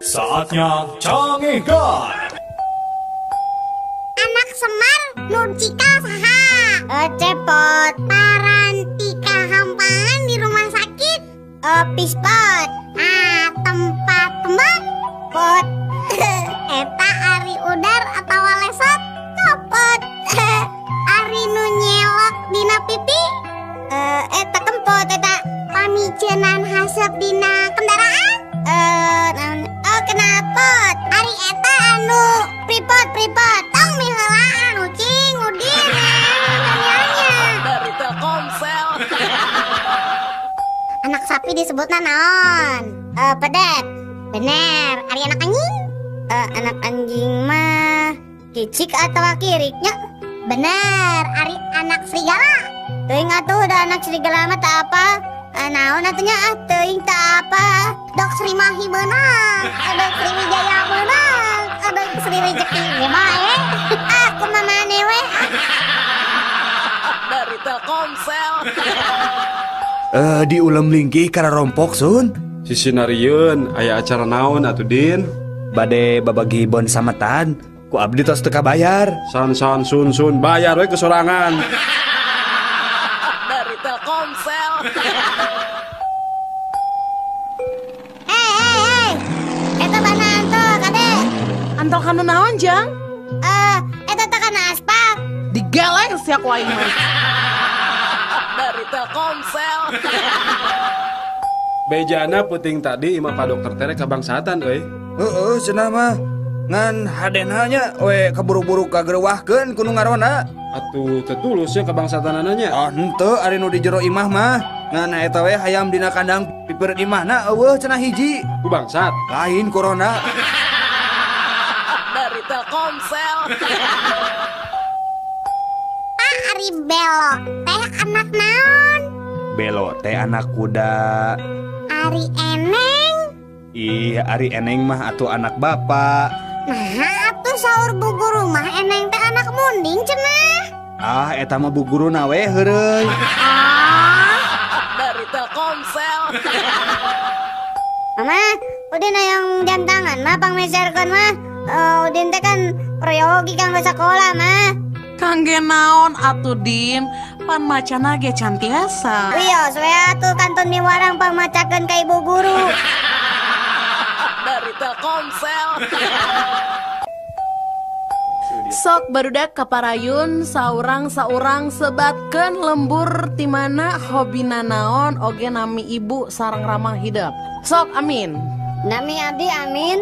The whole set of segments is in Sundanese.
Saatnya Cangehgar. Anak Semar nu cikal saha? Cepot. Parantika hampangan di rumah sakit? Pispot. Ah, tempat tembak? Pot. Eta ari udar atau lesot? Copot. Ari nu nyelok dina pipi? Eta kempot eta. Pamicenan haseup dina kendaraan? Oh knalpot. Ari eta anu pripot pripot. Tong miheulaan ucing udin. Dari Telkomsel. Anak sapi disebutna naon? Pedet. Bener. Ari anak anjing? Anak anjing mah kicik atau kiriknya? Bener. Ari anak serigala? Teuing atuh da anak serigala mah tak apa. Naon atunya ah teuing tak apa. Dok Sri Mahi meunang, dok Sri Wijaya meunang, dok Sri Rezeki ge bae. Ah kumaha maneh we. Dari Telkomsel. Di ulem linggih kana rompok sun. Sisinarieun aya acara naon atuh Din? Bade babagi bon sametan, ku abdi tos teu kabayar. San san sun sun bayar we kesorangan. Dari Telkomsel. Hei. Eta bana antol kade. Antol kanu naon jang? Eta teh kana aspak. Digeleng sia ku aing mah. Dari Telkomsel. Bejana puting tadi imah Pak Dokter tere kabangsatan euy. Heeh, cenah mah. Ngan hadena nya we kaburu-buru kagerewahkeun ku nu ngarona. Atuh teu tulus nya kabangsatanana nya. Ah henteu ari nu di jero imah mah. Ngan eta we hayam dina kandang pipireun imahna eueuh cenah hiji. Ku bangsat. Lain corona. Dari Telkomsel. Pak ari belo teh anak naon? Belo teh anak kuda. Ari eneng? Ih, ari eneng mah atuh anak bapak. Nah, atuh saur bu guru mah eneng teh anak munding cenah. Ah, eta mah bu guruna we heureuy. Ah. Dari Telkomsel. Mama, Udin hayang jam tangan mah pangmeserkeun mah. Udin teh kan proyogi kanggo sakola mah. Kangge naon atuh Din? Pan macana ge can tiasa. Wios we atuh kantun miwarang pangmacakeun ka ibu guru. Dari Telkomsel. Sok barudak kaparayun saurang-saurang sebatkeun lembur timana hobina naon oge nami ibu sareng ramah hidep. Sok amin. Nami abdi amin,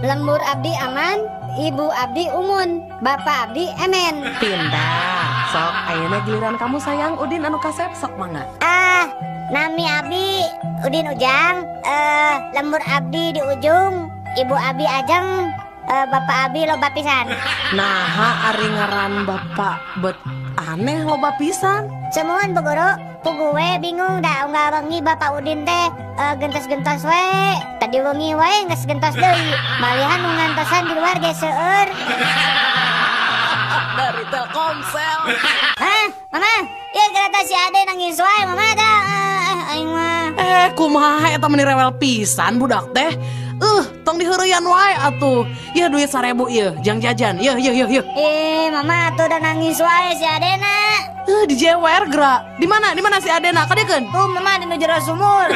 lembur abdi aman, ibu abdi umun, bapak abdi emen. Pindah. Sok ayeuna giliran kamu sayang Udin anu kasep sok mangga. Ah, nami abdi Udin Ujang, lembur abdi di ujung, ibu abdi ajeng, bapak abdi loba pisan. Naha ari ngaran bapak bet aneh loba pisan. Semuan Bu Guru, pugu we bingung da unggal wengi bapak Udin teh gentos-gentos we. Tadi wengi wae geus gentos deui. Malihan nu ngantosan di luar ge seueur. Dari Telkomsel. Hah, Mama? Ieu gerata si Ade nangis wae Mama da. Aing mah. Kumaha eta meni rewel pisan budak teh. Tong diheureyan wae atuh. Yeuh duit 1000 ieu, jang jajan. Yeuh yeuh yeuh yeuh. Mama atuh udah nangis wae si Adena. Dijewer geura. Di mana? Di mana si Adena? Kadekeun? Tuh Mama di nu jero sumur.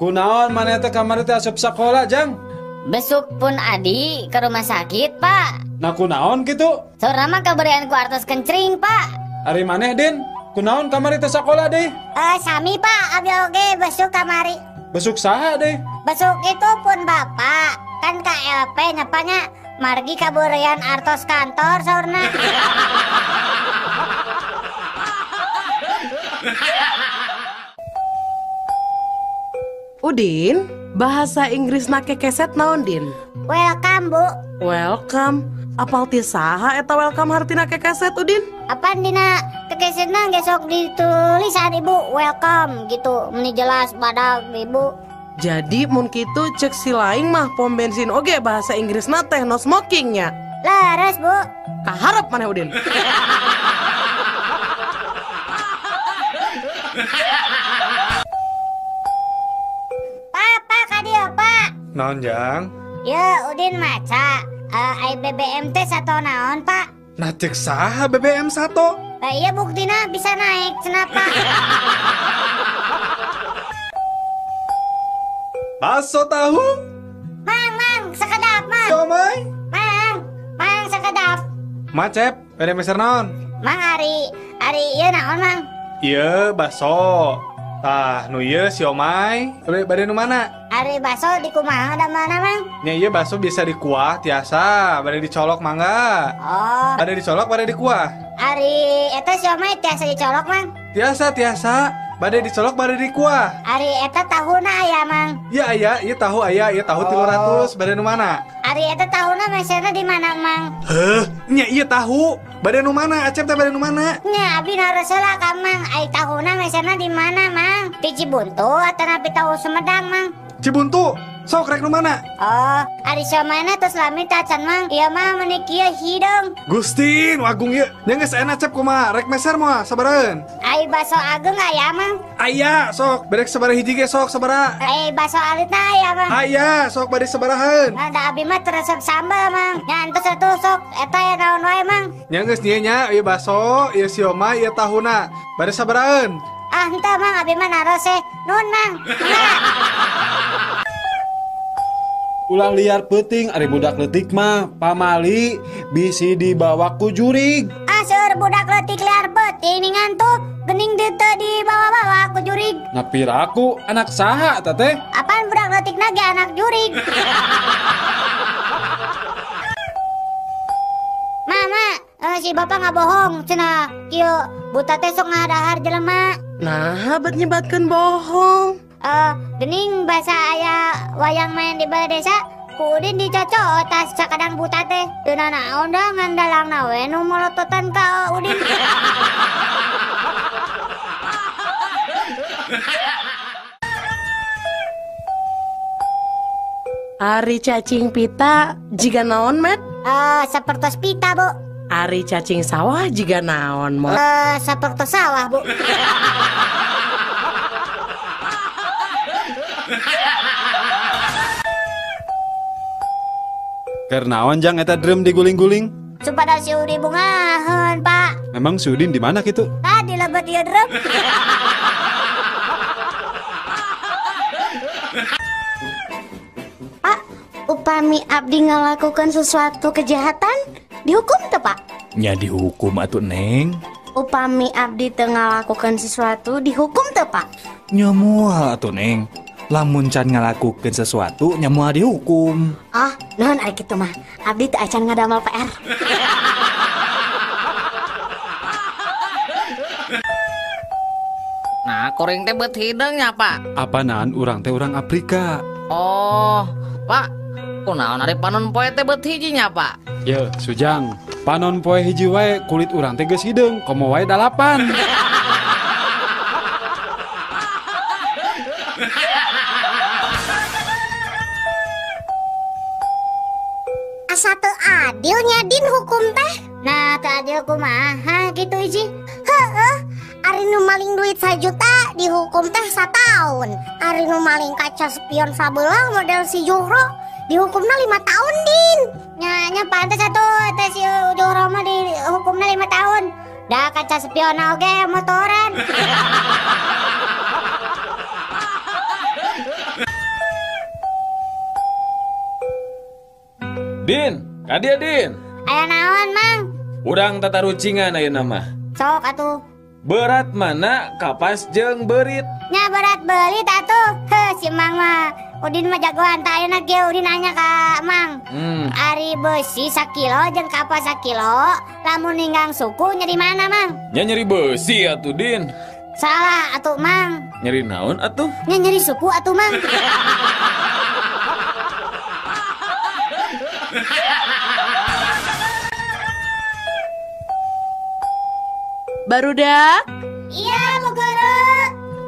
Kunaon maneh teh kamari teh asup sakola, Jang? Besuk pun Adi ke rumah sakit, Pak. Nah kunaon kitu? Saurna mah kaberean ku artos kencring, Pak. Ari maneh, Din? Kunaon kamari teh sakola deh? Sami Pak, abdi oge besuk kamari. Besuk saha deh? Besuk itu pun bapak. Kan KLP nyapanya margi kaberean artos kantor saurna. Udin, bahasa Inggrisna kekeset naon Din? Welcome, Bu. Welcome. Apal ti saha eta welcome hartina kekeset Udin? Apaan dina kekesetna ge sok ditulisan Ibu welcome gitu. Meni jelas badag Ibu. Jadi mun kitu cek si laing mah pom bensin oge bahasa Inggrisna teh no smoking nya. Leres, Bu. Kaharep maneh Udin. Naon jang? Ya Udin maca ai BBM teh sato naon Pak? Nah cek saha BBM sato? Iya buktina bisa naik cenah Pak. Bakso tahu? Mang, mang, sekedap mang. Siomay? Mang, mang sekedap. Macep, bade meser naon? Mang ari, ari ieu naon mang? Ieu bakso. Tah, nu ieu siomay. Bade nu mana? Ari bakso dikumaha damelna mang? Nya ieu bakso bisa dikuah tiasa, bade dicolok mangga. Oh. Bade dicolok bade dikuah. Ari eta siomay tiasa dicolok mang? Tiasa, tiasa. Bade dicolok bade dikuah. Ari eta tahuna aya mang? Iya aya, ieu tahu aya, ieu tahu 300, bade nu mana? Ari eta tahuna meserna di mana mang? Heuh, nya ieu tahu. Bade nu mana? Acep teh bade nu mana? Nya abdi naros heula ka mang, ai tahuna meserna di mana mang? Di Cibuntu atanapi tahu Sumedang mang? Cibuntu. Sok rek nu mana? Oh, ari siomayna tos lami tacan mang. Ieu mah meuni kieu hideung. Gusti, nu agung ieu. Nya geus enak Acep kumaha? Rek meser moal sabaraheun? Ai baso ageung aya mang? Aya, sok. Berek sabaraha hiji ge sok sabaraha? Ai baso alitna aya mang? Aya, sok bade sabaraheun? Nah, da abi mah teu resep sambal mang. Nya entos atuh sok eta ya naon wae mang? Nya geus nya nya ieu baso, ieu siomay, ieu tahuna. Bade sabaraheun? Ah, henteu mang, abi mah naros eh. Nuhun mang. Ulah liar peuting ari budak leutik mah pamali bisi dibawa ku jurig. Ah seueur budak leutik liar peuting ningan tuh geuning teu dibawa-bawa ku jurig. Nah piraku anak saha eta teh? Apaan budak leutikna ge anak jurig. Mama, si bapak ngabohong cenah kieu buta teh sok ngadahar jelema. Nah, bet nyebatkeun bohong. Gening bahasa aya wayang main di balai desa ku Udin dicocok tas sakadang buta teh teu nanaon da ngan dalangna we nu molototan ka Udin. Ari cacing pita jiga naon met? Sapertos pita bu. Ari cacing sawah jiga naon mot? Sapertos sawah bu. Keur naon jang eta drum diguling-guling? Supada si Udin bungaheun, Pak. Memang si Udin di mana kitu? Tah di lebet ieu drum. Pak, upami abdi ngalakukan sesuatu kejahatan, dihukum teu, Pak? Nya dihukum atuh, Neng. Upami abdi teu ngalakukan sesuatu, dihukum teu, Pak? Nya moal atuh, Neng. Lamun can ngalakukeun sesuatu nya moal dihukum. Ah, naon ari kitu mah. Abdi teu acan ngadamel PR. Nah, kuring teh beut hideung nya, Pak. Apanaan urang teh urang Afrika. Oh, Pak. Kunaon ari panon poe teh beut hiji nya, Pak? Ye, Sujang. Panon poe hiji wae kulit urang teh geus hideung, komo wae 8. Asa teu adil nya Din hukum teh. Nah, teu adil kumaha kitu Iji? Heueuh, ari nu maling duit 1 juta dihukum teh 1 tahun. Ari nu maling kaca spion sabelah model si Juhro dihukumna 5 tahun, Din. Nya nya pantes atuh teh si Juhro mah dihukumna 5 tahun. Da kaca spion oge motoran. Din, kadia Din. Aya naon, Mang? Urang tatarucingan ayeuna mah. Sok atuh. Berat mana kapas jeung beurit? Nya berat beurit atuh. Heuh, si Mang mah. Udin mah jagoan tah ayeuna ge Udin nanya ka Mang. Ari beusi sakilo jeung kapas sakilo, lamun ninggang suku nyeri mana, Mang? Nya nyeri beusi atuh, Din. Salah atuh, Mang. Nyeri naon atuh? Nya nyeri suku atuh, Mang. Barudak? Iya, Bu Guru.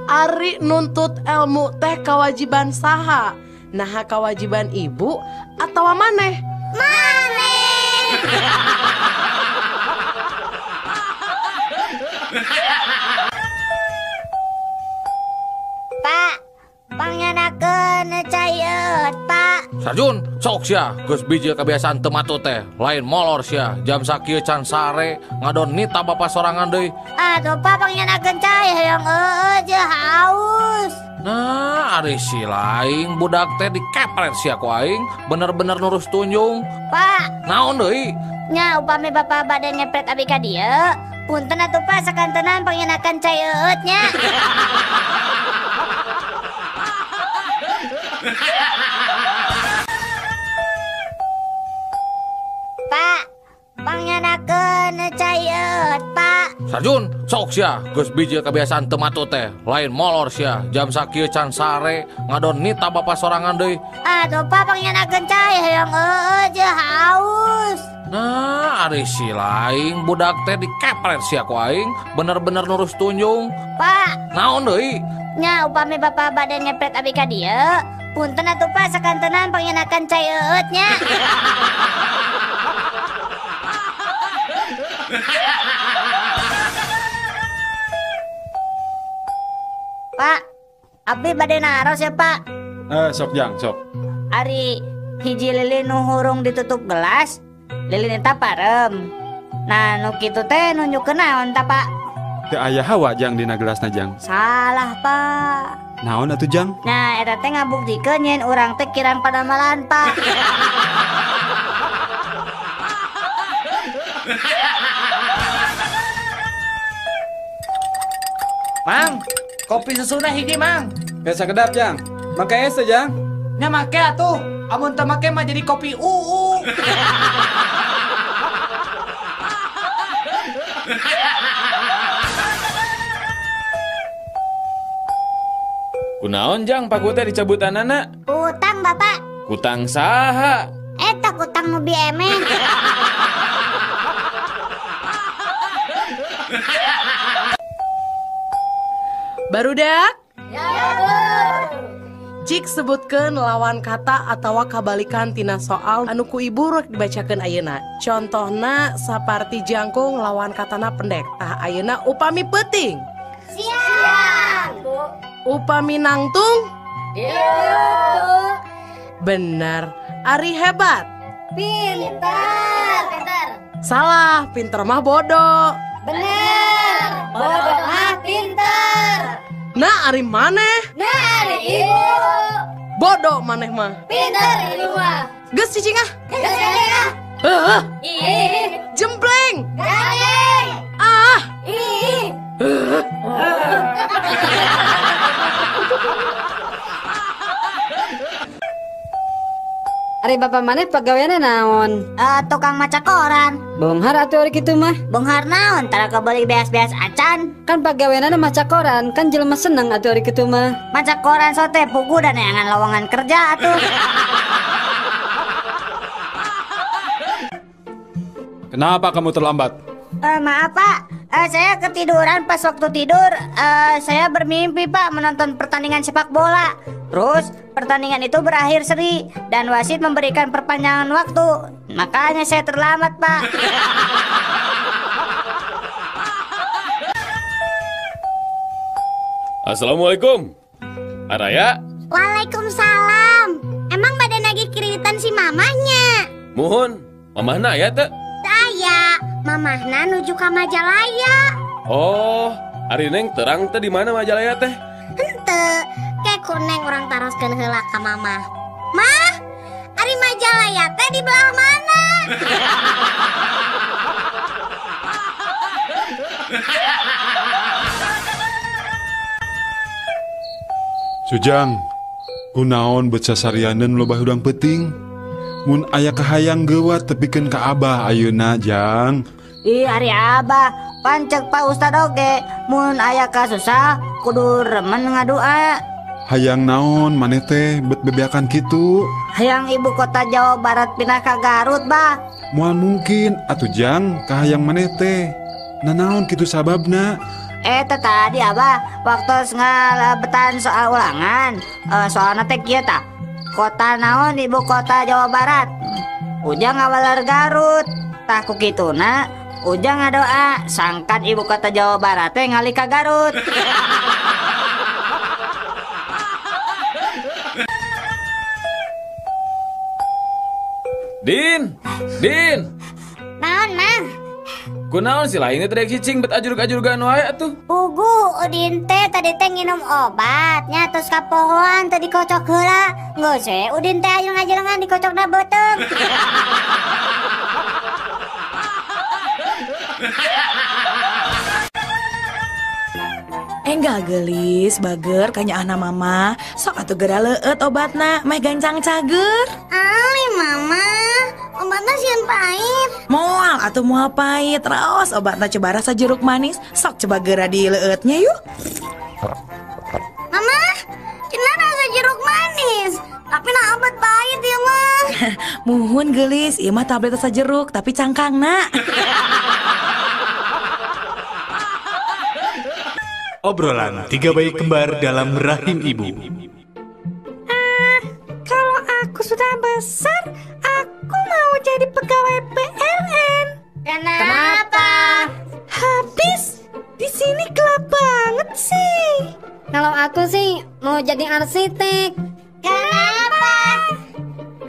Ari nuntut ilmu teh kewajiban saha? Naha kewajiban ibu atau maneh? Maneh. Pak, pangyanakeun cai eut, Pak. Sarjun, sok sia, geus bijil kebiasaan teu matut teh. Lain molor sia, jam sakieu can sare, ngadon nita bapa sorangan deui. Aduh, Pak, pangyanakeun cai hayang eueuh je haus. Nah, ari si lain budak teh dikepret sia ku aing, bener-bener nurus tunjung. Pak, naon deui? Nya upami bapa bade ngepret abi ka dieu, punten atuh Pak sakantenan pangyanakeun cai eueut nya. Pak, pangyanakeun cai eueut, Pak. Sarjun, sok sia, geus bijil kebiasaan teu matut teh. Lain molor sia, jam sakieu can sare, ngadon nita bapa sorangan deui. Aduh, Pak, pangyanakeun cai hayang eueuh je haus. Nah, ari si lain budak teh dikepret sia ku aing, bener-bener nurus tunjung. Pak, naon deui? Nya upami bapa bade ngepret abi ka dieu, punten atuh Pak sakantenan pangyanakeun cai eueut nya. Pak, abdi bade naros ya Pak. Sok jang, sok. Ari hiji lilin nu hurung ditutup gelas, lilin eta parem. Nah, nu kitu teh nunjukkeun naon ta Pak? Teu aya hawa jang dina gelasna jang. Salah Pak. Naon atuh jang? Nah, eta teh ngabuktikeun yen urang teh kirang padamalan Pak. Mang, kopi susuna hiji Mang. Biasa kedap jang. Make es teh jang. Nya make atuh. Amun teu make mah jadi kopi uu. Kunaon jang paku teh dicabutanana? Utang Bapak. Kutang saha? Eta kutang nu bieme. Barudak? Ya, Bu. Cik sebutkeun lawan kata atawa kabalikan tina soal anu ku ibu rek dibacakeun ayeuna. Contohna saparti jangkung lawan katana pendek. Tah ayeuna upami peuting. Siang, Bu. Upami nangtung? Iya. Bener. Ari hebat. Pinter. Pinter. Salah, pinter mah bodoh. Bener. Bodoh mah pinter. Nah, ari maneh? Nah, ari ibu. Bodoh maneh mah. Pinter ibu mah. Geus cicing ah. Geus cicing ah. Heuh. Ih. Jempleng. Gandeng. Ah. Ih. Ari bapak maneh pagaweanna naon? Tukang maca koran. Beunghar atuh ari kitu mah. Beunghar naon? Tara kabeuli beas-beas acan. Kan pagaweanna maca koran, kan jelema seneng atuh ari kitu mah. Maca koran sote pugu dan neangan lowongan kerja atuh. Kenapa kamu terlambat? Maaf Pak, saya ketiduran pas waktu tidur. Saya bermimpi Pak menonton pertandingan sepak bola. Terus pertandingan itu berakhir seri dan wasit memberikan perpanjangan waktu. Makanya saya terlambat Pak. Assalamualaikum. Araya. Waalaikumsalam. Emang badan lagi kreditan si mamahnya? Muhun, mamahna aya teu? Aya, mamahna nuju ka Majalaya. Oh, ari Neng terang teh di mana Majalaya teh? Henteu, kayak ku Neng urang taroskeun heula ka mamah. Mah, ari Majalaya teh di belah mana? Sujang, kunaon bet sasarianeun loba hudang peuting? Mun aya kahayang geuwat tepikeun ka abah ayeuna jang. Ih, ari abah, pancek Pak Ustad oge, mun aya kasusah kudu remen ngadua. Hayang naon maneh teh bet bebeakan kitu? Hayang ibu kota Jawa Barat pindah ka Garut, bah. Moal mungkin atuh jang kahayang maneh teh. Nanaon kitu sababna? Eta tadi abah waktu ngalebetan soal ulangan, soalna teh kieu tah. Kota naon ibu kota Jawa Barat? Ujang ngawaler Garut. Tah ku kituna Ujang ngadoa sangkan ibu kota Jawa Barat teh ngalih ka Garut. Din, Din. Naon, Mang? Kunaon si lainnya tadi cicing bet ajurug-ajurugan wae atuh. Pugu Udin teh tadi teh nginum obat nya terus kapohoan tadi kocok heula. Geus we Udin teh ajreng-ajrengan dikocokna beuteung. Enggak gelis, bager kanyaahna mama. Sok atuh geura leueut obatna, meh gancang cager. Ali mama, obatna sieun pahit. Moal atuh moal pahit, raos obatna coba rasa jeruk manis. Sok coba geura dileueutnya yuk. Mama, cenah rasa jeruk manis, tapi nah obat pahit ya mah. Muhun gelis, ieu mah tablet rasa jeruk tapi cangkangna. Obrolan tiga bayi kembar dalam rahim ibu. Kalau aku sudah besar, aku mau jadi pegawai PLN. Kenapa? Habis di sini gelap banget sih. Kalau aku sih mau jadi arsitek. Kenapa?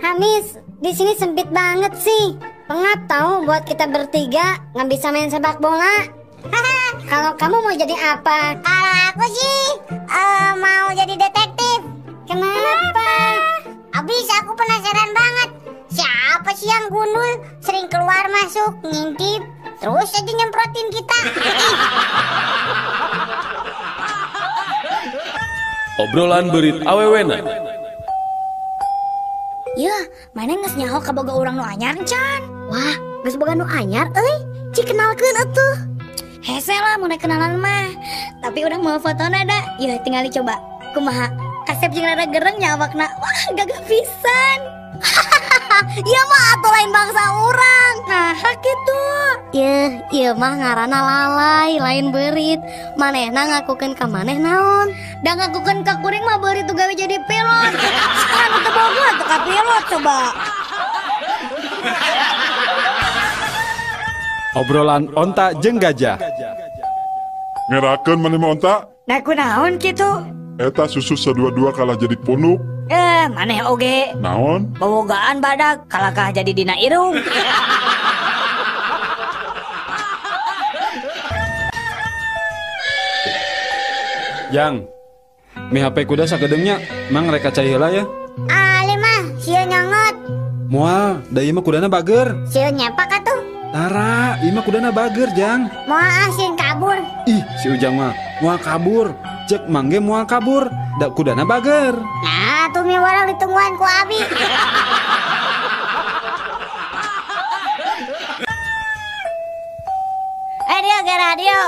Habis di sini sempit banget sih. Pengap tahu buat kita bertiga nggak bisa main sepak bola. Kalau kamu mau jadi apa? Kalau aku sih mau jadi detektif. Kenapa? Abis aku penasaran banget. Siapa sih yang gundul sering keluar masuk ngintip terus aja nyemprotin kita. Obrolan berit awewena. Yah, mana geus nyaho kaboga urang nu anyar can? Wah, geus boga nu anyar euy. Cik kenalkeun atuh. Hese lah mau kenalan mah. Tapi urang mau fotona da. Ya tinggal dicoba. Kumaha? Kasep jeung rada gereng nya awakna. Wah, gagah pisan. Ieu mah atuh lain bangsa urang. Nah, kitu. Yeuh, ieu mah ngaranna lalai, lain beurit. Manehna ngakukeun ka maneh naon? Da ngakukeun ka kuring mah beurit tuh gawe jadi pilot. Sekarang teu boga atuh ka pilot coba. Obrolan onta jeung gajah. Ngerakeun maneh mah onta? Nah kunaon kitu? Eta susu sadua-dua kalah jadi punuk. Maneh oge. Naon? Bobogaan badak kalakah jadi dina irung. Jang, mi HP kuda sakedeungnya, mang rek cai heula ya. Ali mah sieun nyongot. Moal, da ieu mah kudana bager. Sieun nyepak atuh. Tara, ieu mah kudana bager, Jang. Moal ah sieun kabur. Ih, si Ujang mah moal kabur. Cek mangge moal kabur, da kudana bager. Nah, tuh mi warang ditungguan ku abi. Dia ge radio.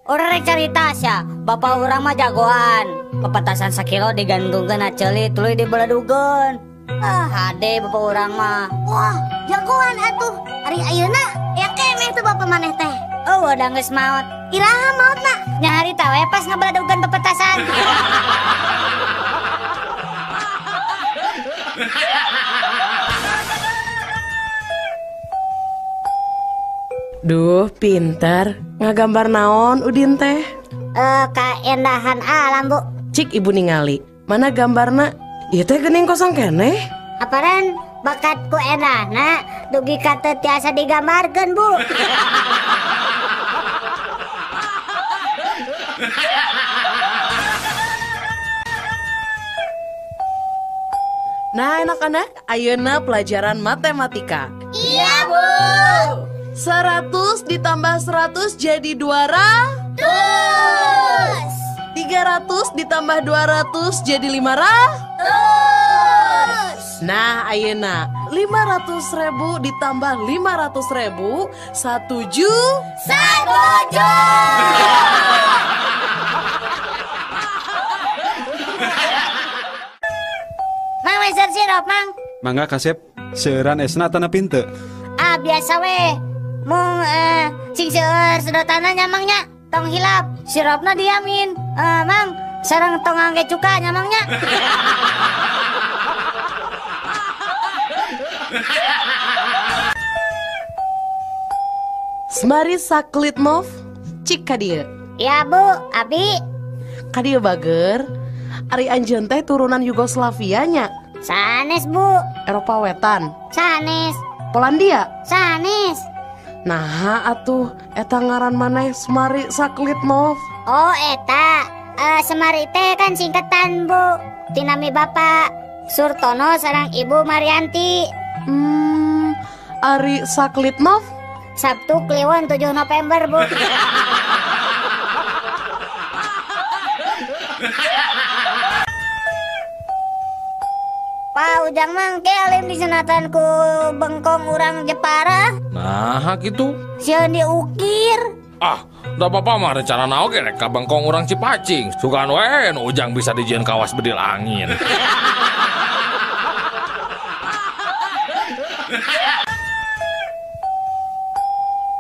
Urang rek carita sia, bapak urang mah jagoan. Pepetasan sakilo digantungkeun na ceuli tuluy dibeledugeun. Ah, hade bapak urang mah. Wah, jagoan atuh. Ari ayeuna ya keneh tuh bapak maneh teh. Oh, udah geus maot. Iraha maotna? Nyarita we pas ngabeledugeun pepetasan. Duh, pintar. Ngagambar naon Udin teh? Kaendahan alam, Bu. Cik ibu ningali. Mana gambarna? Ieu teh geuning kosong keneh. Aparan bakat ku endahna dugi ka teu tiasa digambarkeun, Bu. Nah, anak-anak, ayeuna pelajaran matematika. Iya, Bu. 100 ditambah 100 jadi 200. 300 ditambah 200 jadi 500. Nah, ayeuna 500.000 ditambah 500.000 1 juta. 1 juta. Mang meser sirup, Mang. Mangga kasep, seueuran esna tanah pinte. Ah, biasa we. Mung sing seueur sedotanna nyamangnya, tong hilap, sirupna diamin. Mang, sareng tong ngangge cuka nyamangnya. Semari Saklitmov, cik ka dieu. Ya Bu, abi. Ka dieu bager. Ari anjeun teh turunan Yugoslavia nya. Sanes Bu. Eropa Wetan. Sanes. Polandia. Sanes. Nah atuh eta ngaran maneh Semari Saklitnov. Oh eta Semari teh kan singkatan Bu tinami Bapak Surtono sareng Ibu Marianti. Ari Saklitnov Sabtu Kliwon 7 November Bu. Pak Ujang mangke alim disunatan ku bengkong urang Jepara. Nah gitu. Sieun diukir. Ah, da bapak mah rencana oge rek ka bengkong urang Cipacing. Sugan we nu Ujang bisa dijieun kawas bedil angin.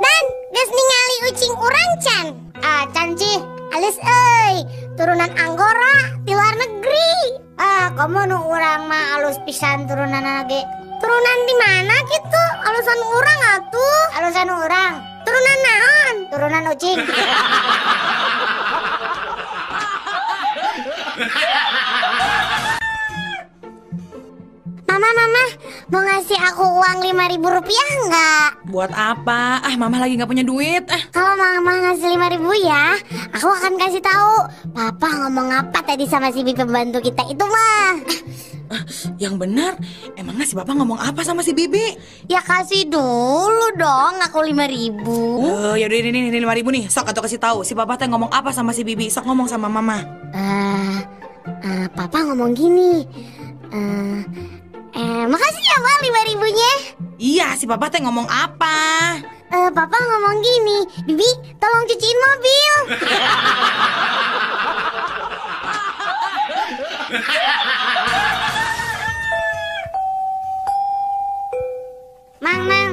Dan geus ningali ucing urang can. Ah, can cih. Alus euy, turunan Anggora di luar negeri. Ah, kamu nu urang mah alus pisan turunanna ge. Turunan di mana gitu? Alusan urang atuh. Alusan urang. Turunan naon? Turunan ucing. Mama, mama, mau ngasih aku uang 5.000 rupiah nggak? Buat apa? Ah, mama lagi nggak punya duit. Ah. Kalau mama ngasih 5.000 ya, aku akan kasih tahu. Papa ngomong apa tadi sama si bibi pembantu kita itu mah? Yang benar, emangnya si Bapak ngomong apa sama si bibi? Ya kasih dulu dong, aku 5.000. Ya udah ini 5.000 nih. Sok atau kasih tahu si Papa teh ngomong apa sama si bibi. Sok ngomong sama mama. Papa ngomong gini. Makasih ya Ma 5.000-nya. Iya, si Papa teh ngomong apa? Papa ngomong gini, Bibi tolong cuciin mobil. Mang, mang.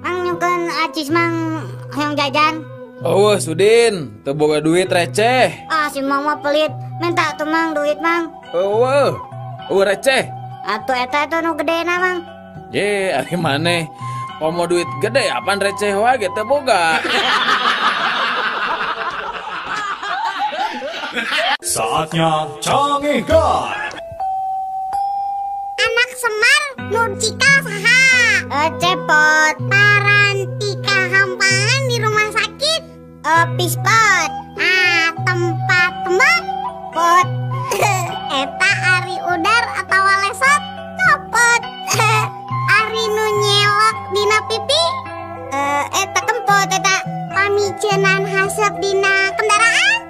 Mang nyungkeun acis mang hayang jajan. Oh, Sudin, teu boga duit receh. Ah, si Mang mah pelit. Minta tuh Mang duit Mang. Eueuh. Eueuh receh. Atuh eta itu nu gedena Mang. Ye, ari maneh komo duit gede apaan receh wae ge teu boga. Saatnya Cangehgar. Anak Semar nu cikal saha? Cepot. Parantika hampangan di rumah sakit. Pispot. Ah, tempat tembak. Pot. Eta ari udar atau lesot copot. Ari nu nyelok dina pipi. Eta kempot eta. Pamicenan haseup dina kendaraan.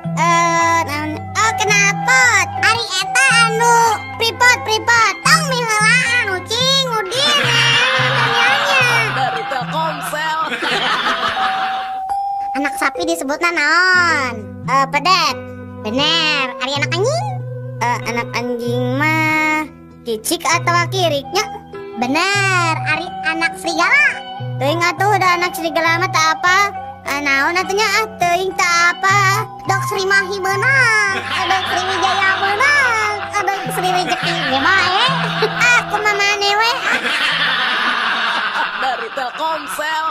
Oh knalpot. Ari eta anu pripot pripot. Tong miheulaan ucing udin nanya. Dari Telkomsel. Anak sapi disebutna naon? Pedet. Bener. Ari anak anjing? Anak anjing mah cicik atau kiriknya? Bener. Ari anak serigala. Teuing atuh da anak serigala mah tak apa. Naon atunya ah teuing tak apa. Dok Sri Mahi beunang, dok Sri Wijaya beunang, dok Sri Rejeki ge bae. Aku mah maneh we. Dari Telkomsel.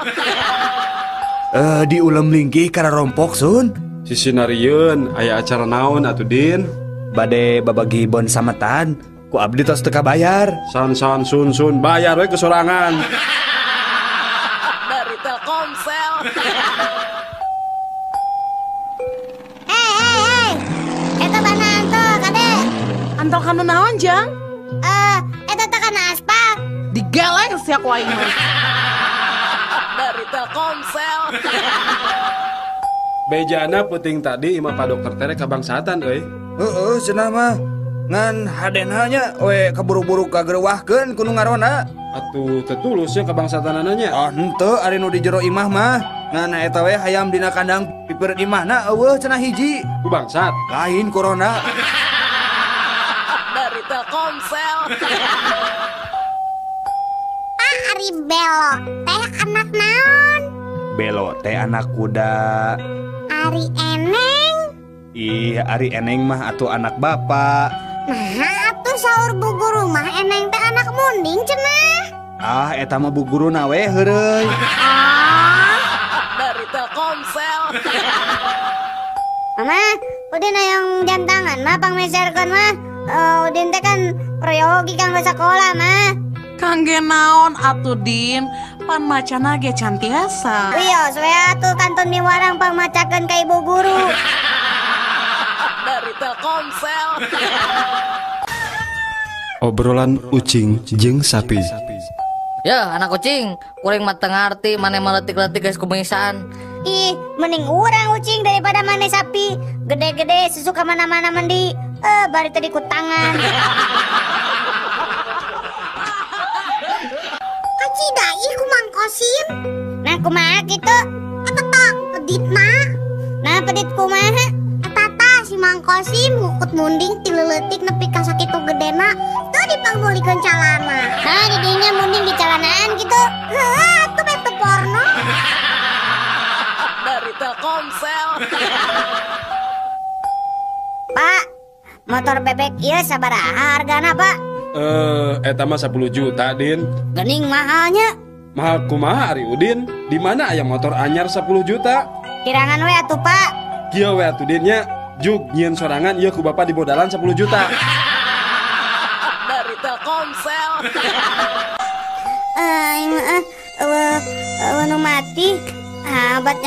Di ulem linggih kana rompok sun. Sisinarieun aya acara naon atuh Din? Bade babagi bon sametan, ku abdi tos teu kabayar. San san sun sun bayar we kesorangan. Dari Telkomsel. Hei hei hei. Eta bana anto kade. Anto kana naon Jang? Eta teh kana aspal. Digeleng sia ku aing mah. Dari Telkomsel. Bejana peuting tadi imah Pak Dokter tere kabangsatan euy. Heeh, cenah mah. Ngan hadena nya we kaburu-buru kagerewahkeun ku nu ngarona. Atuh teu tulus nya kabangsatanana nya. Ah henteu ari nu di jero imah mah. Ngan eta we hayam dina kandang pipireun imahna eueuh cenah hiji. Ku bangsat. Lain corona. Dari Telkomsel. Ah ari Belo teh anak naon? Belo teh anak kuda. Ari Eneng? Ih, ari Eneng mah atuh anak bapak. Nah, atuh saur bu guru mah Eneng teh anak munding cenah. Ah, eta mah bu guruna we heureuy. Ah, dari Telkomsel. Mama, Udin hayang jam tangan mah pangmeserkeun mah. Udin teh kan proyogi kanggo sakola mah. Kangge naon atuh Din, pan macana ge can tiasa. Wios we atuh kantun miwarang pangmacakeun ka ibu guru. Dari Telkomsel. Obrolan ucing jeung sapi. Ya, anak kucing, kuring mah teu ngarti maneh mah leutik-leutik geus kumisaan. Ih, mending urang ucing daripada maneh sapi. Gede-gede susu ka mana-mana mandi. Bari tadi ku tangan. Kacida ih ku Mang Kosim. Nah kumaha kitu? Eta tah peditna. Nah pedit kumaha? Eta tah si Mang Kosim ngukut munding ti leutik nepi ka sakitu gedena teu dipangmulikeun calana. Nah di dinya munding di calanaan kitu. Heuh, atuh bete porno. Dari Telkomsel. Pak, motor bebek ieu sabaraha hargana, Pak? Eta mah 10 juta, Din. Gening mahalnya. Mahal kumaha ari Udin? Di mana aya motor anyar 10 juta? Kirangan we atuh, Pak. Kieu we atuh Din nya, jug nyieun sorangan ieu ku bapak dibodalan 10 juta. Dari Telkomsel. Eueuh nu mati. Ah, obat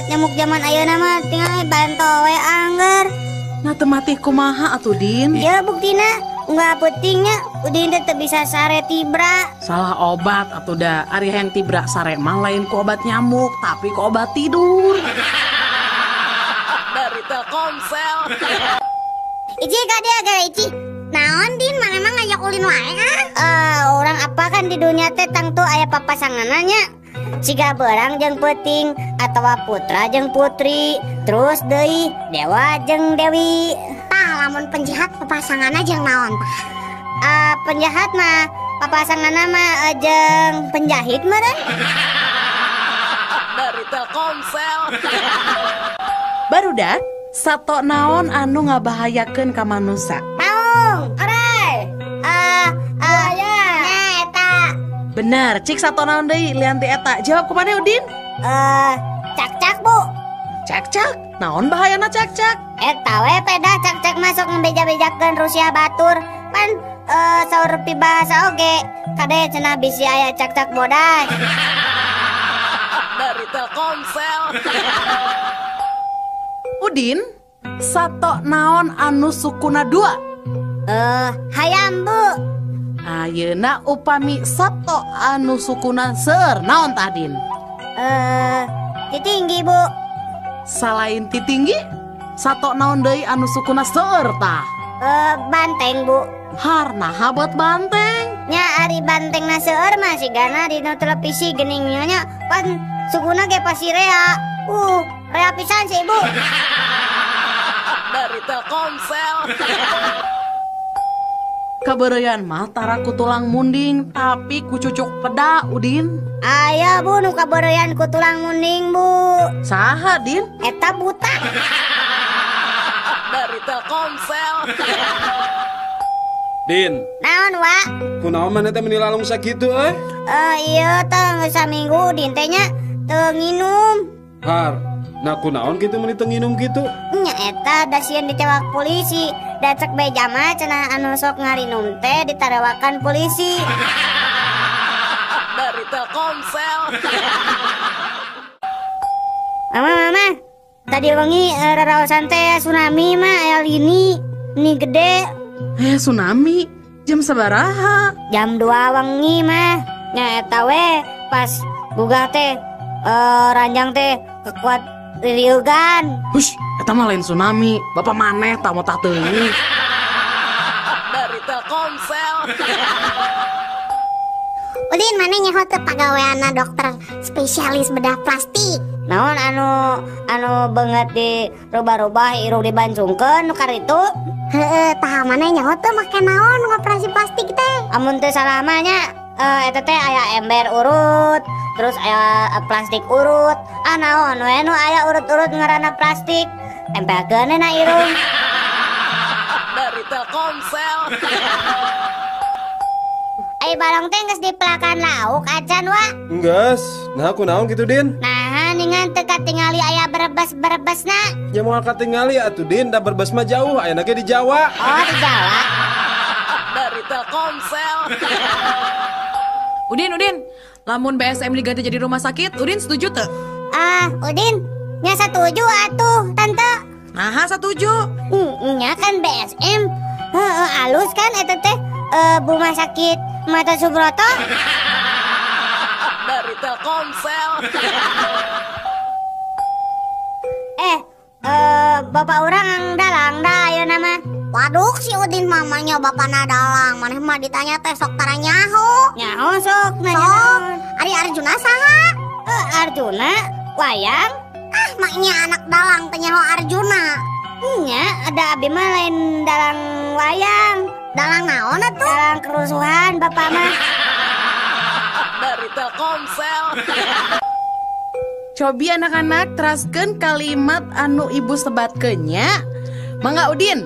nyamuk zaman ayeuna mah tinggal banto we angger. Nah teu mati kumaha atuh Din? Ya buktina nggak pentingnya Udin teh teu bisa sare tibra. Salah obat atuh da, ari hayang tibra sare mah lain ku obat nyamuk tapi ku obat tidur. Dari Telkomsel. Ici ka dia gara Ici. Naon Din, maneh mah ngajak ulin wae ah? Orang apa kan di dunia teh tangtu aya papasanganna. Siga berang jeung peuting atawa putra jeung putri, terus deui dewa jeung dewi. Tah lamun penjahat papasanganna jeung naon tah? Penjahat mah papasanganna mah jeung penjahit meureun. Dari Telkomsel. Barudak, sato naon anu ngabahayakeun ka manusa? Maung, orai. Ya. Nah, eta. Bener, cik sato naon deui lian ti eta. Jawab kumaha Udin? Cak-cak, Bu. Cak-cak? Naon bahayana cak-cak? Eta we pedah cak-cak masuk ngebeja-bejakeun Rusia batur. Pan saur pibahasa oge. Kade cenah bisi aya cak-cak bodas. Dari Telkomsel. Udin, sato naon anu sukuna dua? Hayam, Bu. Ayeuna upami sato anu sukuna seueur naon tah Din? Titinggi, Bu. Salain titinggi, sato naon deui anu sukuna seueur tah? Banteng, Bu. Harnaha buat banteng? Nya ari bantengna seueur mah sigana dina televisi geuning nya pan sukuna ge pasti rea. Rea pisan sih, Bu. Dari Telkomsel. Kabeureuyan mah tara ku tulang munding tapi ku cucuk peda Udin. Aya Bu nu kabeureuyan ku tulang munding, Bu. Saha Din? Eta buta. Dari Telkomsel. Din. Naon, Wa? Kunaon maneh teh meuni lalung sakitu euy? Ieu teh geus saminggu Udin teh nya teu nginum. Har, nah kunaon kitu meuni teu nginum kitu? Nya eta da sieun ditewak polisi. Da cek beja mah cenah anu sok ngarinum teh ditarewakan polisi. Dari Telkomsel. Mama, mama, tadi wengi raraosan teh tsunami mah aya lini, ini gede. Tsunami? Jam sabaraha? Jam 2 wengi mah. Nya eta we pas gugah teh ranjang teh kekuat ririugan. Hush, eta mah lain tsunami. Bapak maneh tah motah teuing. Dari Telkomsel. Udin maneh nyaho teu pagaweanna dokter spesialis bedah plastik. Naon anu beungeut di rubah-rubah irung dibancungkeun nu karitu? Heeh, tah maneh nyaho teu make naon ngoperasi plastik teh? Amun teu salah mah nya eta teh aya ember urut, terus aya plastik urut. Ah naon we nu aya urut-urut ngaranna plastik. Tempelkeun na irung. Dari Telkomsel. Ai balong teh geus dipelakan lauk acan wa? Enggeus. Nah kunaon kitu Din? Nah ningan teu katingali aya berebes-berebesna. Ya moal katingali atuh Din, da berebes mah jauh, ayeuna ge di Jawa. Oh, di Jawa. Dari Telkomsel. Udin, Udin, lamun BSM diganti jadi rumah sakit, Udin setuju teu? Ah, Udin, nya setuju atuh, Tante. Nah, setuju. Nya kan BSM. Heeh, alus kan eta teh rumah sakit Mata Subroto. Dari Telkomsel. Bapak orang dalang dah ayo nama. Waduh, si Udin mamanya bapana dalang. Maneh mah ditanya teh sok tara nyaho. Nyaho sok nanya. Sok. Ari Arjuna saha? Arjuna wayang. Ah, maknya anak dalang teh nyaho Arjuna. Nya, ada abi mah lain dalang wayang. Dalang naon atuh? Dalang kerusuhan bapak mah. Dari Telkomsel. Cobi anak-anak teraskeun kalimat anu ibu sebatkeun nya. Mangga Udin.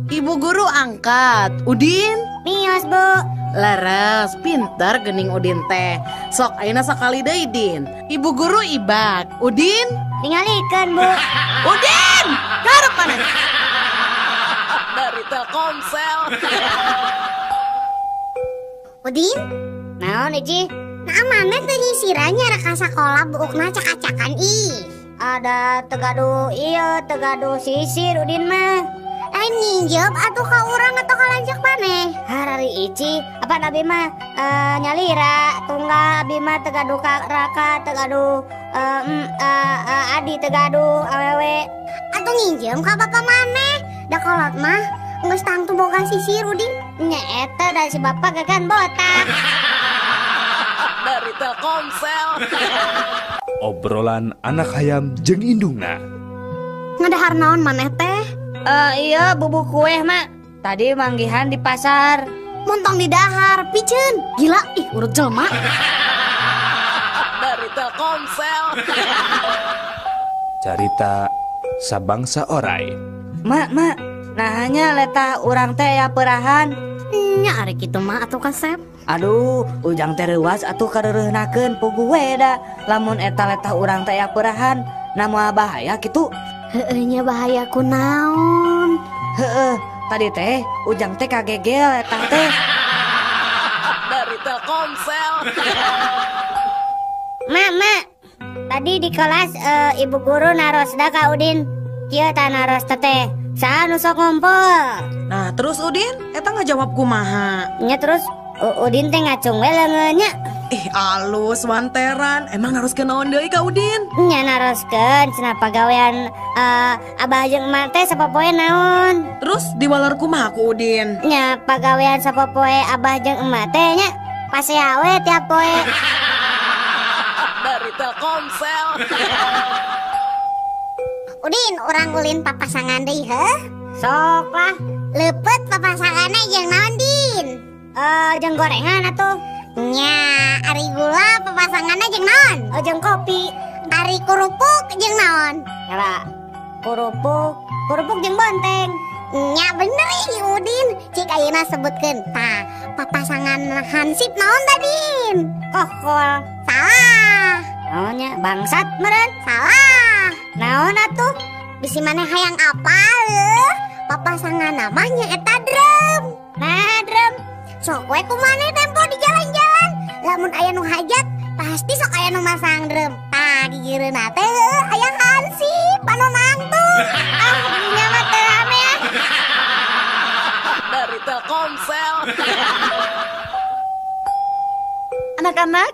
Ibu guru angkat. Udin? Mios, Bu. Leres, pinter gening Udin teh. Sok ayeuna sakali deui Din. Ibu guru ibak. Udin? Ningalikeun, Bu. Udin! Garep mana? Dari Telkomsel. Udin? Naon Ici? Nah, mana teh nyisirannya reka sakola buukna cak-cakan ih. Ada tegadu iya, tegadu sisir Udin mah. Lain nginjep atuh ka urang atau ka lanceuk maneh? Harari Ici, apa abi mah nyalira tunggal abi mah tegadu ka raka tegadu adi tegadu awewe. Atuh nginjem ka bapak maneh. Da kolot mah geus tangtu boga sisir Udin. Nya eta da si bapak gagan botak. Dari Telkomsel. Obrolan anak hayam jeung indungna. Ngadahar naon maneh teh? Iya bubuk kue mak. Tadi manggihan di pasar. Montong di dahar, piceun. Gila, ih urut jelema. Dari Telkomsel. Carita sabangsa orai. Mak, mak, nah hanya letah urang teh ya perahan. Nya ari kitu mah atuh kasep. Aduh, ujang teh reuas atuh kareureunahkeun puguh we da. Lamun eta letah urang teh ya perahan, na moal bahaya kitu. Heueuh nya bahaya kunaon. Heueuh, tadi teh ujang teh kagegel letah teh. Dari Telkomsel. Mak, mak, tadi di kelas ibu guru naros da ka Udin. Kieu tah naros teteh. Saha nu sok ngumpul? Nah, terus Udin eta ngajawab kumaha? Nya terus Udin teh ngacung we leungeun nya. Ih, alus wanteran. Emang naroskeun naon deui ka Udin? Nya naroskeun cenah pagawean abah jeung emak teh sapopoe naon. Terus diwaler kumaha ku Udin? Nya pagawean sapopoe abah jeung emak teh nya pasea we tiap poe. Dari Telkomsel. Udin, urang ulin papasangan deui heuh? Sok lah. Leupeut papasanganna jeung naon, Din? Jeung gorengan atuh. Nya, ari gula papasanganna jeung naon? Oh, jeung kopi. Ari kerupuk jeung naon? Kala kerupuk jeung bonteng. Nya bener ih Udin. Cik ayeuna sebutkeun. Tah, papasangan hansip naon tadi? Kokol. Salah. Naonnya bangsat meureun? Salah. Naon atuh? Bisi maneh hayang apal leuh? Papasangan namanya eta drum. Nah, drum. Sok we ku maneh tempo di jalan-jalan. Lamun aya nu hajat, pasti sok aya nu masang drum. Tah, gigireunna teh aya hansip anu nangtung. Ah, dinya mah teu rame ah. Dari Telkomsel. Anak-anak,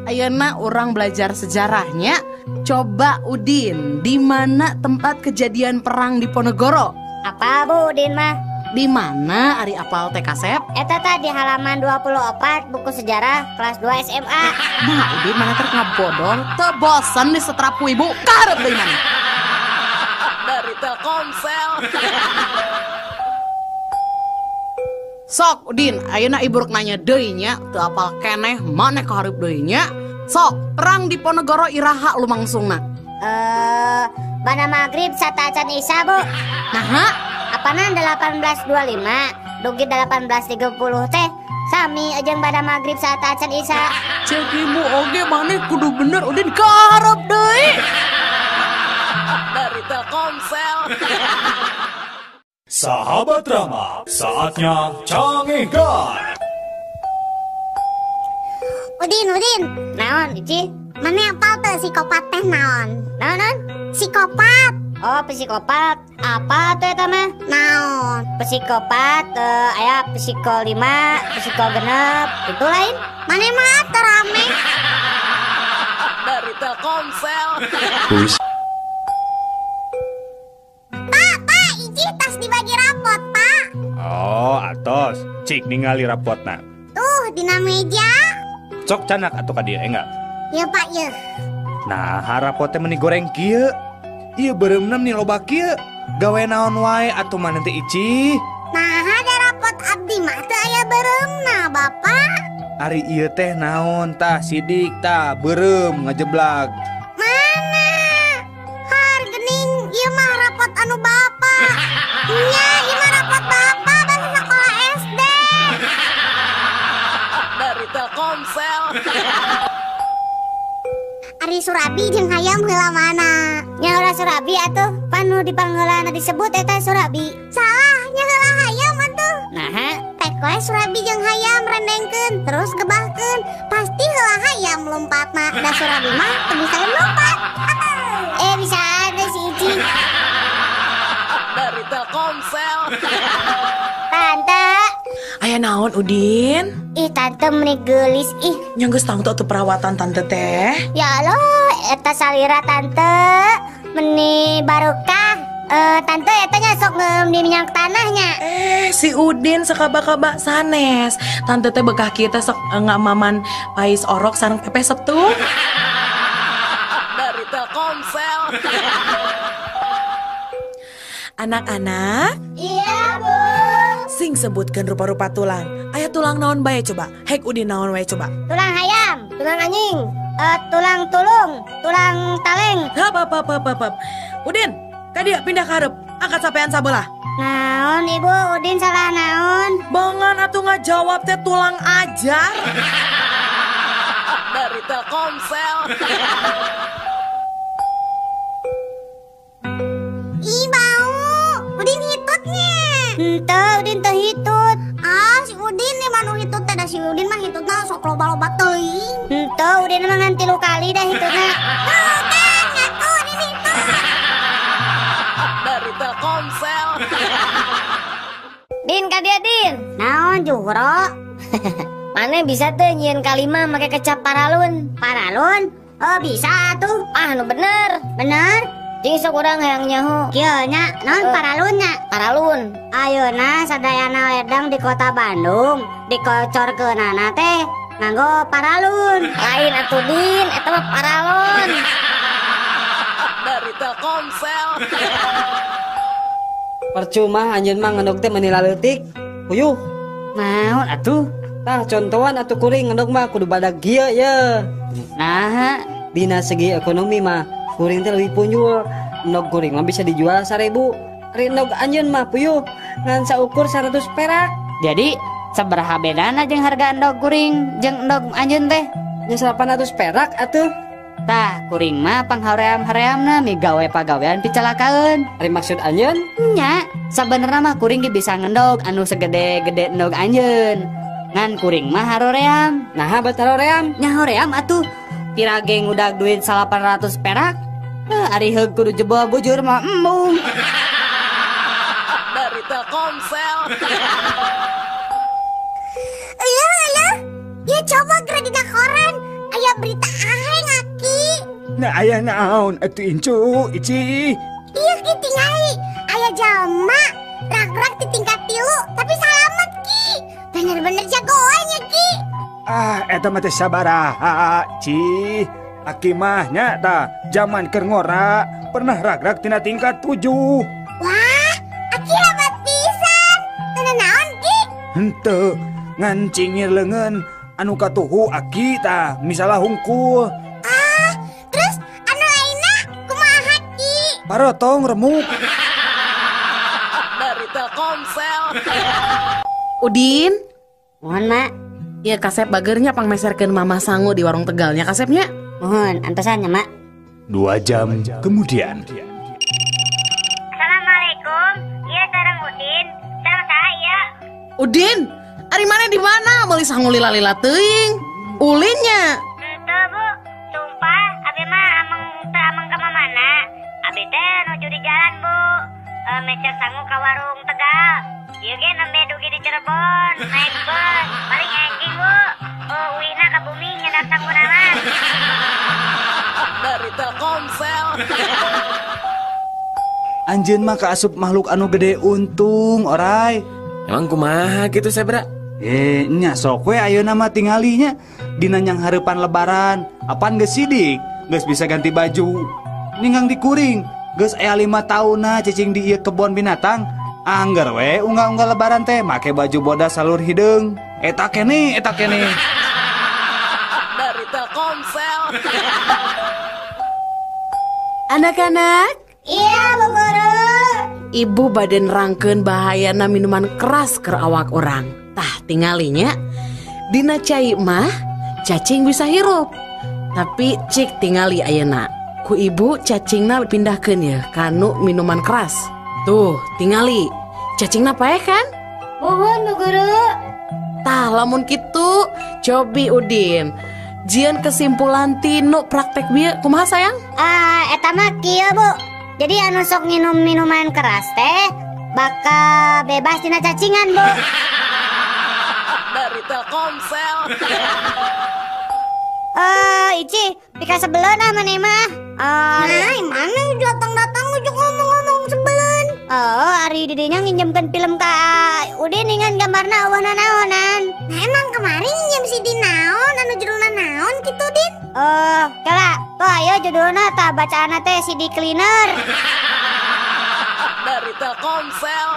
ayeuna urang belajar sejarahnya. Coba Udin, di mana tempat kejadian perang Diponegoro? Apa Bu Udin mah? Di mana ari apal teh kasep? Eta tah di halaman 24 buku sejarah kelas 2 SMA. Nah, Udin mana teh ngabodor, teu bosen disetrap ku ibu, karep deui mana? Dari Telkomsel. Sok Udin, ayeuna ibu rek nanya deui nya, teu apal keneh maneh kahareup deui nya. Sok, perang Diponegoro iraha lumangsungna? Bana maghrib satacan isya, Bu. Naha? Apana 1825 dugi 1830 teh sami jeung bada maghrib satacan isya. Cek ibu oge maneh kudu bener Udin kaharep deui. Dari Telkomsel. Sahabat Rama, saatnya cangegan. Udin, Udin. Naon, Ici? Mana apal teu psikopat teh naon? Naon, naon? Psikopat. Oh, psikopat. Apa tuh eta mah? Naon? Psikopat aya psiko 5, psiko 6, itu lain. Mana mah teu rame. Dari Telkomsel. Pak, Pak, Ici tas dibagi rapot, Pak. Oh, atos. Cik ningali rapotna. Tuh, dina meja. Cok canak atuh ka dieu enggak? Ya Pak, ya. Nah, rapot teh meni goreng kieu. Ieu beureumna meni loba kieu. Gawe naon wae atuh maneh teh Ici? Nah, ada rapot abdi mah teu aya beureumna, Bapak. Ari ieu teh naon tah sidik tah beureum ngajeblag. Mana? Har geuning ieu mah rapot anu Bapak. Nya, ieu mah rapot Bapak basa sekolah SD. Dari Telkomsel. Ari Surabi jeung hayam heula mana? Nya heula Surabi atuh, pan nu dipangheulana disebut eta Surabi. Salah, nya heula hayam atuh. Naha? Pek we Surabi jeung hayam rendengkeun terus gebahkeun, pasti heula hayam lompatna, da Surabi mah teu bisa lompat. Bisa ada si Ici. Dari Telkomsel. Tante. Aya naon Udin? Ih tante meni geulis ih. Nya geus tangtu atuh perawatan tante teh. Ya Allah, eta salira tante meni barokah. Tante eta nya sok ngeum di minyak tanahnya. Si Udin sakaba-kaba sanes. Tante teh bekah kieu teh sok ngamaman pais orok sareng pepes tuh. Dari Telkomsel. Anak-anak. Iya, Bu. Sing sebutkan rupa-rupa tulang. Aya tulang naon bae coba? Hek Udin naon wae coba? Tulang hayam, tulang anjing, tulang tulung, tulang taleng. Hap hap hap hap hap. Udin, ka dieu pindah ka hareup. Angkat sampean sabelah. Naon Ibu, Udin salah naon? Bongan atuh ngajawab teh tulang ajar. Dari Telkomsel. Ih bau, Udin hitutnya. Henteu, Udin teu hitut. Ah, si Udin nih mah nu hitut teh, da si Udin mah hitutna sok loba-loba teuing. Henteu, Udin mah ngan 3 kali dah hitutna. Tuh kan, ngaku Udin hitut. Dari Telkomsel. Din ka dieu Din. Naon Juhro? Mane bisa teu nyieun kalima make kecap paralun? Paralun? Oh bisa tuh. Ah nu bener. Bener? Jeung sok urang hayang nyaho. Kieu nya, naon paralun nya? Paralun. Ayeuna sadayana ledeng di kota Bandung dikocorkeunana teh nganggo paralun. Lain atuh Din, eta mah paralon. Dari Telkomsel. Percuma anjeun mah ngendog teh meuni laleutik. Puyuh. Naon atuh? Tah contohan atuh kuring ngendog mah kudu badag kieu ye. Naha? Dina segi ekonomi mah kuring teh leuwih punjul. Endog kuring mah bisa dijual 1000. Ari endog anjeun mah puyuh ngan saukur 100 perak. Jadi sabaraha bedana jeung harga endog kuring jeung endog anjeun teh? Nya 800 perak atuh. Tah kuring mah panghaream-hareamna migawe pagawean picalakaeun. Ari maksud anjeun? Nya, sabenerna mah kuring ge bisa ngendog anu segede-gede endog anjeun. Ngan kuring mah haroream. Naha bet haroream? Nya hoream atuh. Pira ge ngudag duit 800 perak. Ari heug kudu jebol bujur mah embung. Dari Telkomsel. Iya, iya. Ya coba geura dina koran. Aya berita aheng aki. Nah aya naon atuh incu Ici. Iya ki tingali. Aya jalma rak-rak di tingkat 3 tapi salamet ki. Bener-bener jagoannya ki. Ah eta mah teh sabaraha Ci. Aki mah nya tah zaman keur ngora pernah rag-rag tina tingkat 7. Wah, aki hebat pisan. Teu naon ki? Henteu, ngan cingir leungeun anu katuhu aki tah misalah hungkul. Ah, terus anu lainna kumaha ki? Parotong remuk. Dari Telkomsel. Udin, mohon Mak. Iya kasep bagernya pangmeserkeun mama sangu di warung Tegalnya kasepnya. Mohon, antosan ya, Mak. 2 jam kemudian. Assalamualaikum, iya sareng Udin. Udin, ari mana di mana? Meuli sangu lila-lila teuing. Ulinnya. Teu Bu, sumpah abi mah ameng teu ameng ka mana. Abi teh nuju di jalan Bu. Mecer sangu ka warung Tegal. Ieu ge nembe dugi di Cirebon, naik bus, paling enjing Bu. Uwihna ka bumi nyedak sanguna mah. Dari Telkomsel. Anjeun mah kaasup makhluk anu gede untung, orai. Emang kumaha gitu Sebra? Nya sok we ayeuna mah tingalinya dina nyang hareupan lebaran. Apan geus sidik, geus bisa ganti baju. Ninggang dikuring, geus aya 5 taunna cicing di ieu kebon binatang. Angger we unggal-unggal lebaran teh make baju bodas salur hideung. Eta keneh, eta keneh. Dari Telkomsel. Anak-anak. Iya, Bu Guru. Ibu baden rangkeun bahayana minuman keras keur awak orang. Tah tingalinya dina cai mah cacing bisa hirup. Tapi cik tingali ayeuna. Ku ibu cacingna pindahkeun ya kanu minuman keras. Tuh, tingali. Cacingna paeh kan? Muhun, Bu Guru. Tah lamun kitu cobi Udin. Jieun kesimpulan tinu praktek bieu kumaha sayang? Eta mah kieu, Bu. Jadi anu sok nginum minuman keras teh bakal bebas tina cacingan, Bu. Dari Telkomsel. Ici, pika sebeleun ah maneh mah. Nah, mana datang-datang ujuk ngomong-ngomong sebeleun. Oh, ari didinya nginjemkeun film ka Udin ningan gambarna eueuh nanaonan. Nah, emang kemarin nginjem si Din naon anu judulna naon kitu, Din? Oh, kala. Tuh ayo judulna tah bacaanna teh CD Cleaner. Dari Telkomsel.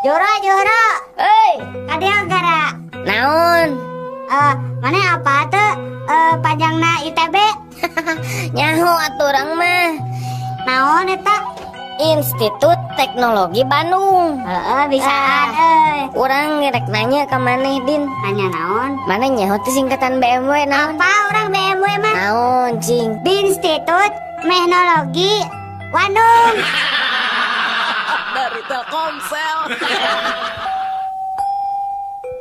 Joro, Joro. Euy, kadieu gara. Naon? Mana apa tuh panjangna ITB? Nyaho atuh urang mah. Naon eta? Institut Teknologi Bandung. Heeh, bisaan euy. Urang rek nanya ka maneh, Din. Nanya naon? Maneh nyaho teh singkatan BMW naon? Apa urang BMW mah? Naon, cing? Institut Teknologi Bandung. Dari Telkomsel.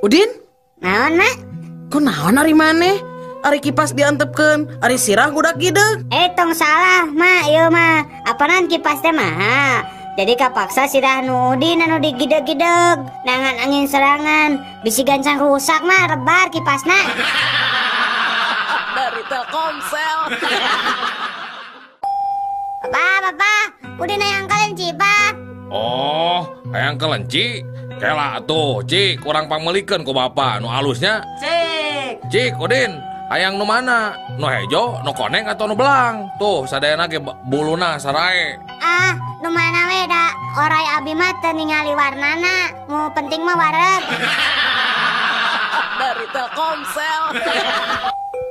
Udin? Naon, Mak? Ku naon ari maneh? Ari kipas diantepkeun, ari sirah gudak gideug. Tong salah, Mak, ieu mah. Apanan kipas teh mahal. Jadi kapaksa sirah nu Udin anu digideg-gideg. Nangan angin serangan, bisi gancang rusak mah rebar kipasna. Dari Telkomsel. Bapak, Bapak, Udin hayang kelenci, Pak. Oh, hayang kelenci? Kela atuh, Cik, kurang pangmelikeun ku bapak nu alusnya. Cik. Cik, Udin, hayang nu mana? Nu hejo, nu koneng atau nu belang? Tuh, sadayana ge buluna sarae. Ah, nu mana we da orai abi mah teu ningali warnana, nu penting mah wareg. Dari Telkomsel.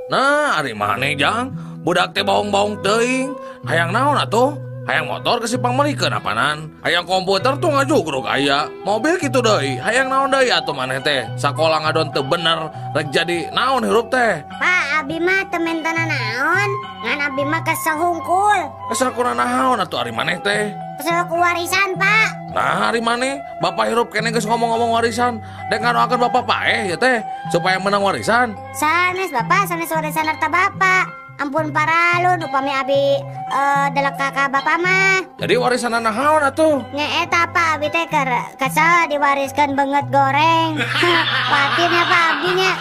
Nah, ari maneh jang, budak teh baong-baong teuing. Hayang naon atuh? Hayang motor ke si pangmelikeun apanan? Hayang komputer tuh ngajugruk aya. Mobil kitu deui. Hayang naon deui atuh maneh teh? Sakola ngadon teu bener, rek jadi naon hirup teh? Pak, abi mah teu mentana naon, ngan abi mah kesel hungkul. Kesel kuna naon atuh ari maneh teh? Kesel ku warisan, Pak. Nah, ari maneh, bapak hirup kene geus ngomong-ngomong warisan. Dek ngadoakeun bapak paeh ya teh supaya menang warisan. Sanes bapak, sanes warisan harta bapak. Ampun paralun upami abi delek ka bapak mah. Jadi warisan naon atuh? Nya eta Pak, abi teh keur kesel diwariskeun beungeut goreng. Kuatirnya Pak abdi nya.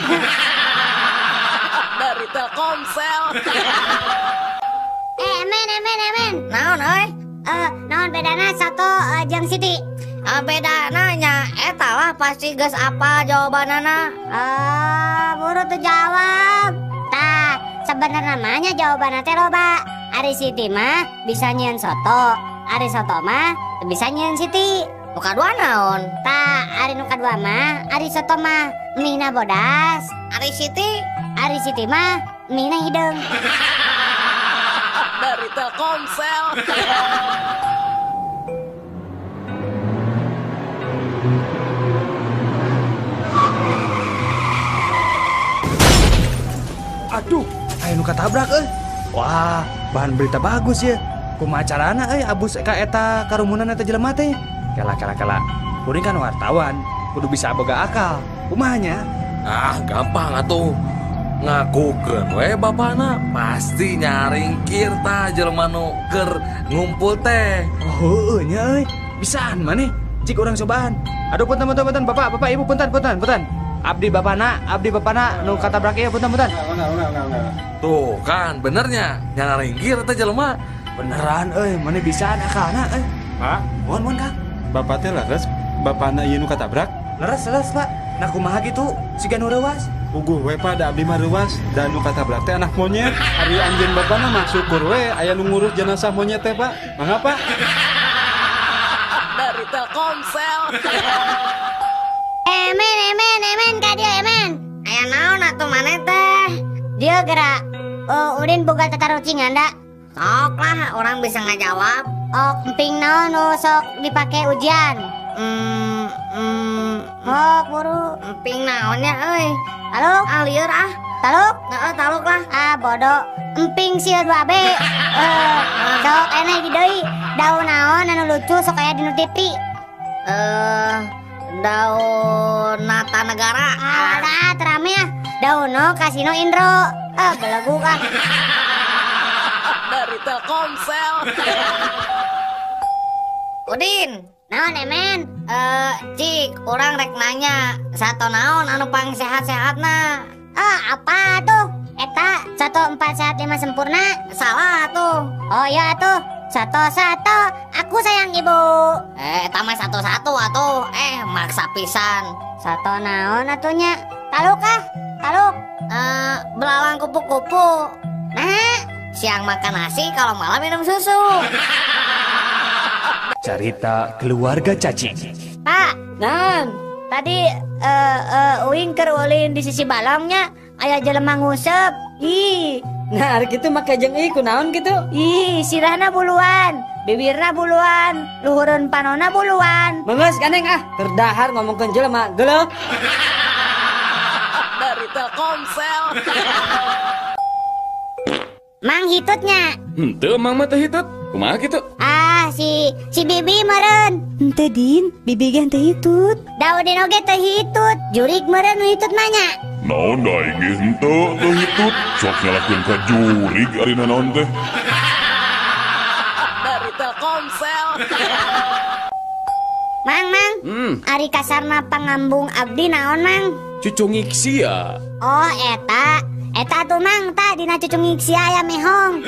Dari Telkomsel. Emen. Naon euy? Naon bedana soto jeung Siti? Bedana nya eta lah pasti geus apa jawabanana. Buru tuh jawab. Tah, sebenarnya namanya jawabanna teh loba. Ari Siti mah bisa nyieun soto, ari soto mah teu bisa nyieun Siti. Nu kadua naon? Tah, ari nu kadua mah ari soto mah mihna bodas. Ari Siti? Ari Siti mah mihna hideung. Dari Telkomsel. Aduh, aya nu katabrak euy. Wah, bahan berita bagus ya. Kumaha carana euy abus ka eta karumunan eta jelema teh. Kela. Kuring kan wartawan, kudu bisa boga akal. Kumaha nya? Ah, gampang atuh. Ngakukeun we bapana pasti nyaringkir tah jelema nu keur ngumpul teh. Oh, heueuh nya euy. Bisaan maneh. Cik urang cobaan. Aduh punten punten punten bapak, bapak ibu punten punten punten. Abdi bapana nu katabrak ieu punten punten. Tuh kan benernya nyaringkir teh jelema. Beneran euy, maneh bisaan akalna euy. Pak, mohon mohon Kang. Bapak teh leres, bapana ieu nu katabrak? Leres leres, Pak. Nah kumaha gitu siga nu reuas. Uguh we Pak, da abdi mah reuas, da nu katabrak teh anak monyet. Ari anjeun bapana mah syukur we aya nu ngurus jenazah monyet teh, Pak. Mangga, Pak. Dari Telkomsel. Emen emen emen ka dieu emen. Aya naon atuh maneh teh? Dieu gerak. Oh, Udin boga tatarucingan da. Sok lah, orang bisa ngajawab. Oh, emping naon nu sok dipake ujian? Oh, buru. Emping naonnya euy? Taluk? Ah, lieur ah. Taluk? Heeh, taluk lah. Ah, bodoh. Emping sieun 2B. Sok eneh di deui. Daun naon anu lucu sok aya di nu TV? Daun Nata Negara. Ah, terame ah. Daun no Kasino Indro. Ah, belegu ah. Dari Telkomsel. Udin. Naon emen? Cik, urang rek nanya, sato naon anu pang sehat-sehatna? Ah, apa tuh? Eta 1 4 sehat 5 sempurna. Salah tuh. Oh iya tuh. 1 1 aku sayang ibu. Eta mah 1 1 atuh. Maksa pisan. Sato naon atunya? Taluk ah, taluk. Belalang kupu-kupu. Nah, siang makan nasi, kalau malam minum susu. Cerita keluarga cacing. Pak, nan, tadi uing keur ulin di sisi balongnya aya jelema nguseup. Ih, nah ari kitu make jeung ieu kunaon kitu? Ih, sirahna buluan, bibirna buluan, luhureun panona buluan. Meungeus ganeng ah, keur dahar ngomongkeun jelema geuleuh. Dari Telkomsel. Mang hitutnya. Henteu mang mah teh hitut. Kumaha kitu? Ah, si Bibi meureun. Henteu Din, Bibi ge henteu hitut. Daudin oge teu hitut, jurig meureun nu hitut mah nya. Naon da aing ge henteu teu hitut, sok nyalahkeun ka jurig ari naon teh. Dari Telkomsel. Mang, mang. Ari kasarna pangambung abdi naon, Mang? Cucungik sia. Oh, eta. Eta tuh Mang, ta dina cucungik sia aya mehong.